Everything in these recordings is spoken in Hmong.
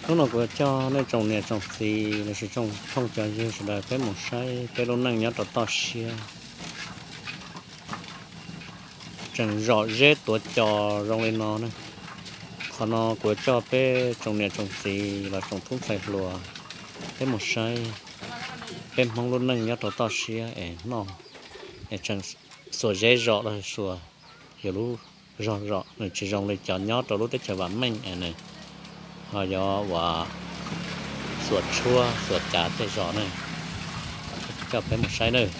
Hnub no kuv coj nej tsoom niam tsoom txiv los sis tsoom phooj cov ywg sawv daws peb mus saib peb lub neej nyob rau toj siab tseem zom zeb tuav cos zoo li no ne. Qhov no kuv coj peb tsoom niam tsoom txiv los tsoom tub ntxhais hluas peb mus saib peb Hmoob lub neej nyob rau toj siab es noj es tseem xuas zeb zom los xuas yus lub zog zom, nws tsis zoo li cov nyob rau lub teb chaws vam meej es nws ho yuav uas xuas tshuab xuas cav tej zos ne. Coj peb mus saib nawb.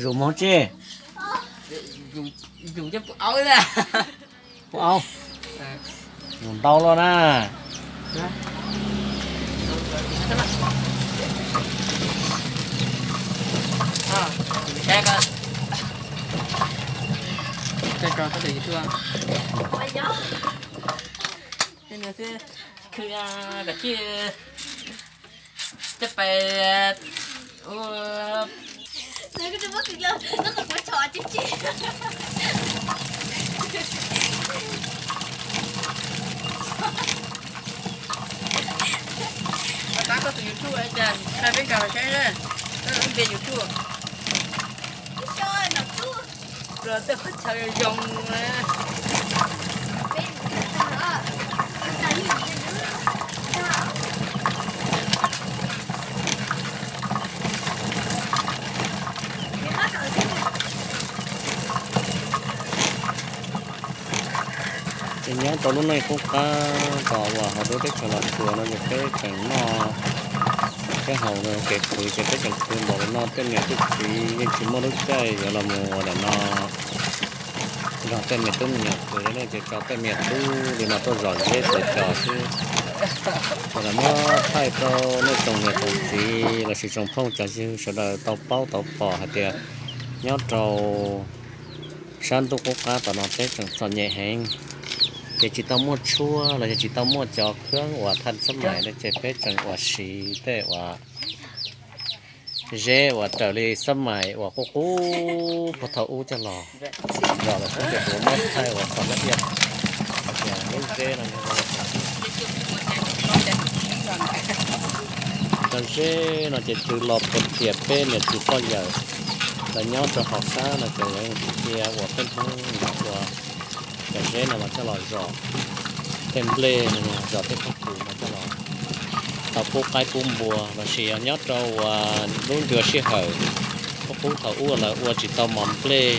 Zus moog tsi? Zus cov pum aub na. Pum aub. Zus ntau luaj na. Coj tso koj tus YouTube. Khw, coj pais ua. Tab koj tus YouTube cas khai peb nkaus saib, koj lub npe YouTube. Los tej qhov chaw zoo na. Ces nyob rau lub neej qub qab tos uas hauv lub teb chaws Los Tsuas no ces peb tseem noj, peb haus kev khwv ces peb tseem khwv npaum li no, tej niam tej txiv yeej tsis muaj lub caij yuav los mus ua ntawm no nrog tej me tub me nyuam khwv li ne, ces tso tej me nyuam tub li no tuaj zom zeb tuav cos xwb. Ces los muab thaij rau nej tsoom niam tsoom txiv los sis tsoom phooj cov ywg sawv daws tau paub tau pom hais tias nyob rau sab ntuj qub qab tom no peb tseem txom nyem heev, ces tsis tau muaj tshuaj los yog tsis tau muaj cov khab uas thaj xab mais no ces peb tseem uas siv tej uas zeb uas raws li xab mais uas qub qub puag thaum ub coj los zom lawm xwb. Ces kuv muab thaij uas qhov laj iaj hais tias lub zeb no, cov zeb no ces txwv los puag tias peb niam txiv poj yawm los nyob rau hauv sab no ces lawv cia uas peb Hmoob los ua cov zeb no mas coj los zom tej nplej no, zom tej pob kws no coj los tau pub qaib pub npua los sis yog nyob rau uas lub ncua sij hawm qub qub thaum ub lawv ua tsis tau mov nplej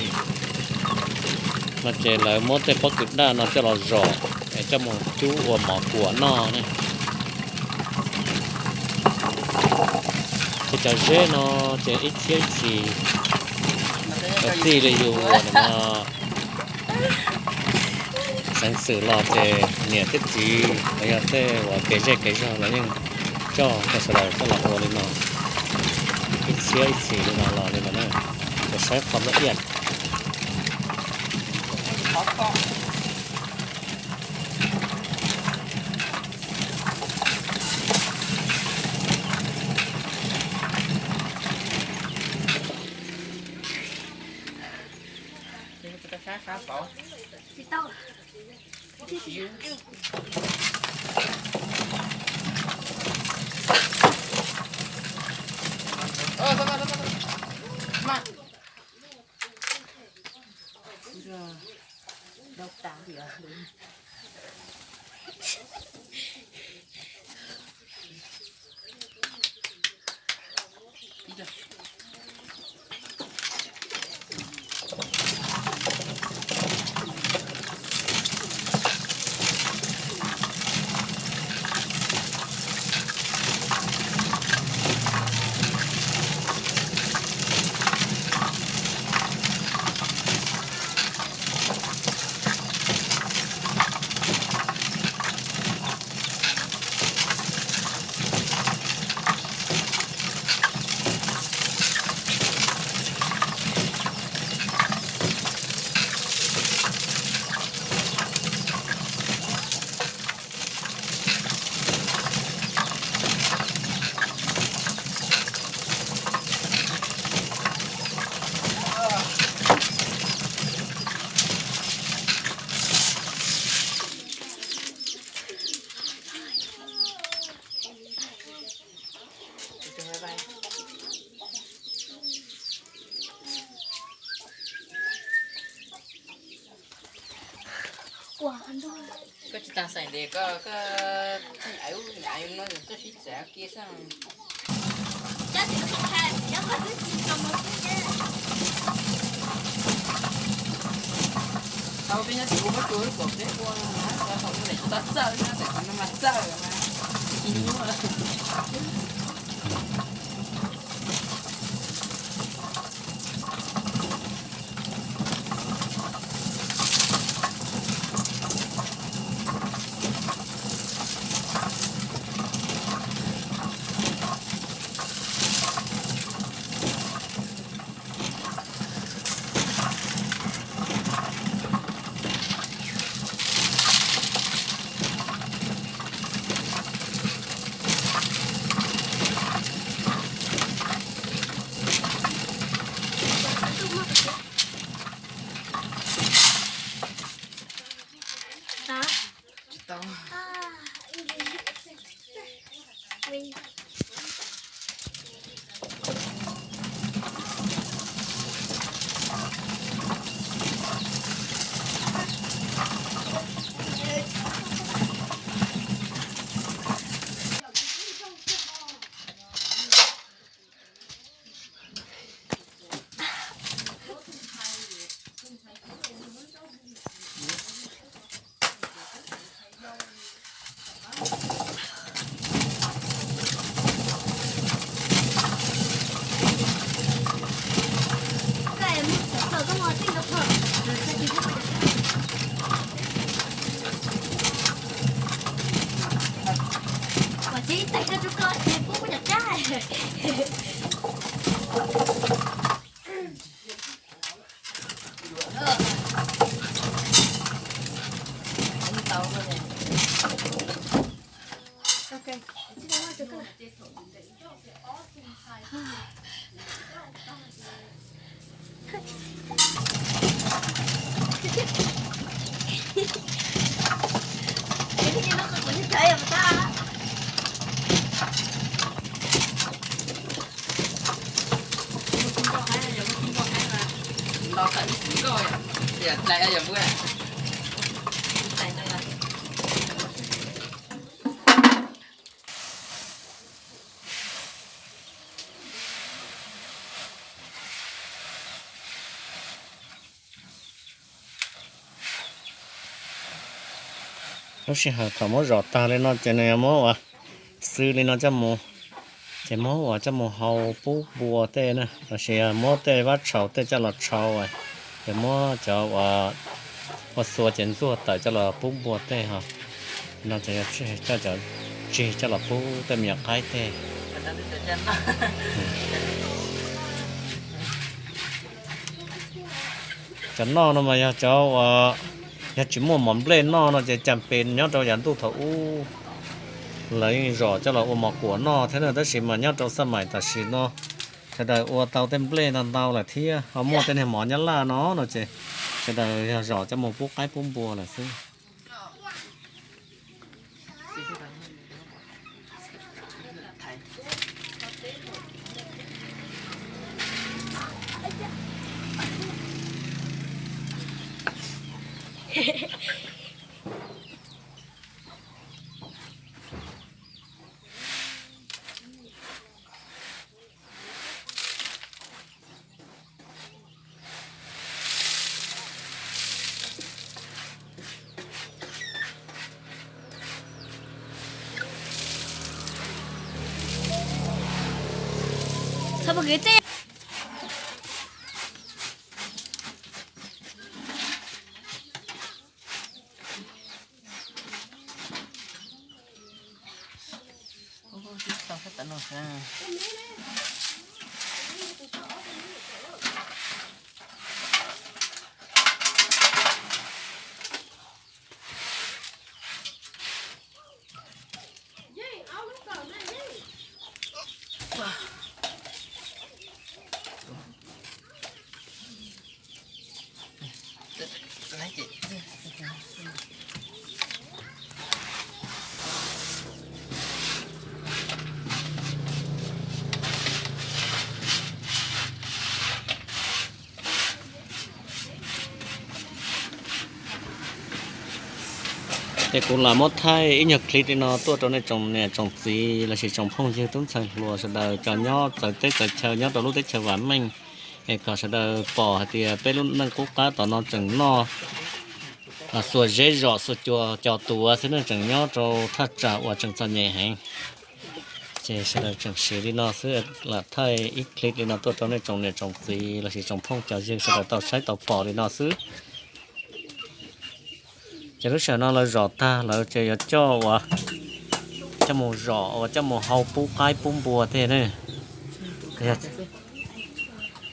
no ces lawv muab tej pob kws daj no coj los zom es coj mus cub ua mov kuam noj ne. Ces cov zeb no ces ib txhiab ib txhis txij li yus uas no xeev xwm los ces niam thiab txiv los yog tej uas kev zej kev zog los yeej coj rau sawv daws coj los ua li no ib txhiab ib txhis li no los li no na. Ces saib qhov laj iaj Tag xaim ntes koj, koj, koj sib txawm kiag xwb. Tau peb nyob tsis ua pob tsuas lub kaum peb ua, thaum ub lawm tsis tau txawj na, txawm thaum no mas txawj mas tsis nyuaj. Lub sij hawm thaum muab zom tag li no ces nws yuav muab ua xwb li no coj mus, ces muab ua coj mus hau pub npua tej na, los sis muab tej vab tshau tej coj los tshau, ces muab cov ua, ua xua ces ntxuaj tawm coj los pub npua tej ho. No ces coj cov tsig coj los pub tej me nyuam qaib tej. Cov noj no mas yog cov uas yog tsis muaj mov nplej noj no ces cas pes nyob rau yav ntuj thaum ub lawv yeej zom coj los ua mov kuam noj thiab na, tab sis mas nyob rau xab maim tam sim no sawv daws ua tau tej nplej ntau ntau lawm thiab ho muaj tej niag mov nyab laj no no ces sawv daws yog zom coj mus pub qaib pub npua lawm xwb. Ces kuv lam muab thaij ib nyuag clip li no tuaj rau nej tsoom niam tsoom txiv lossis tsoom phooj ywg tub ntxhais hluas sawv daws cov nyob txawv teb txawv chaw nyob rau lub teb chaws vam meej, es kom sawv daws pom hais tias peb lub neej qub qab tom no tseem noj xuas zeb zom xuas cua co tuav xwb ne, tseem nyob rau thaj tsam uas tseem txom nyem heev. Ces sawv daws tseem siv li no xwb, lam thaij ib clip li no tuaj rau nej tsoom niam tsoom txiv lossis tsoom phooj cov ywg sawv daws tau saib tau pom li no xwb. Ces lub sij hawm no lawv zom tag lawv ces yuav coj ua, coj mus zom ua coj mus hau pub qaib pub npua tej ne.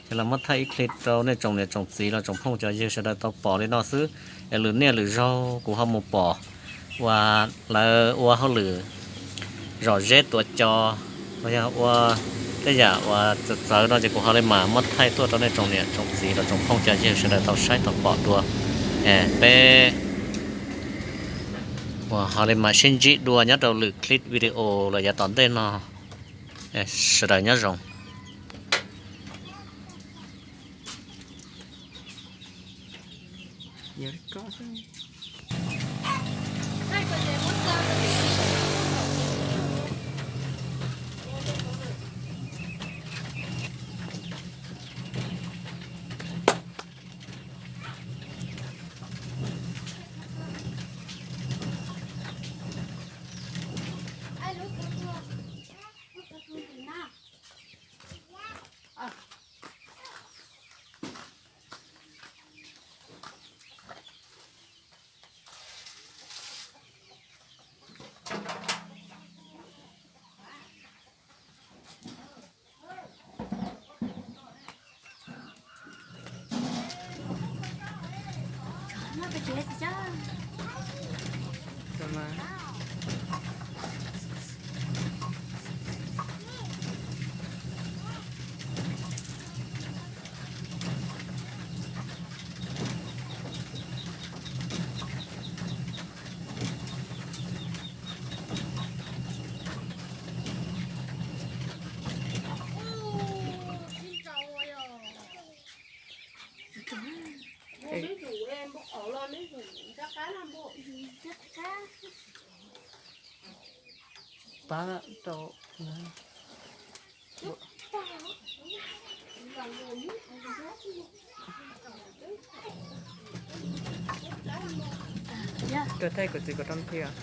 Ces los muab thaij ib clip rau nej tsoom niam tsoom txiv los tsoom phooj cov ywg sawv daws tau pom li no xwb. Es lwm niaj lwm zaug kuv ho mus pom uas lawv ua hauj lwm zom zeb tuav co los yog ua tej yam uas txawv txawv no ces kuv ho li mam muab thaij tuaj rau nej tsoom niam tsoom txiv los tsoom phooj cov ywg sawv daws tau saib tau pom dua. Peb uas ho li mam sib ntsib dua nyob rau lwm clip video los yav tom ntej no. Sawv daws nyob zoo. Pab rau. Rau thaij kuv txiv kuv rau thiab.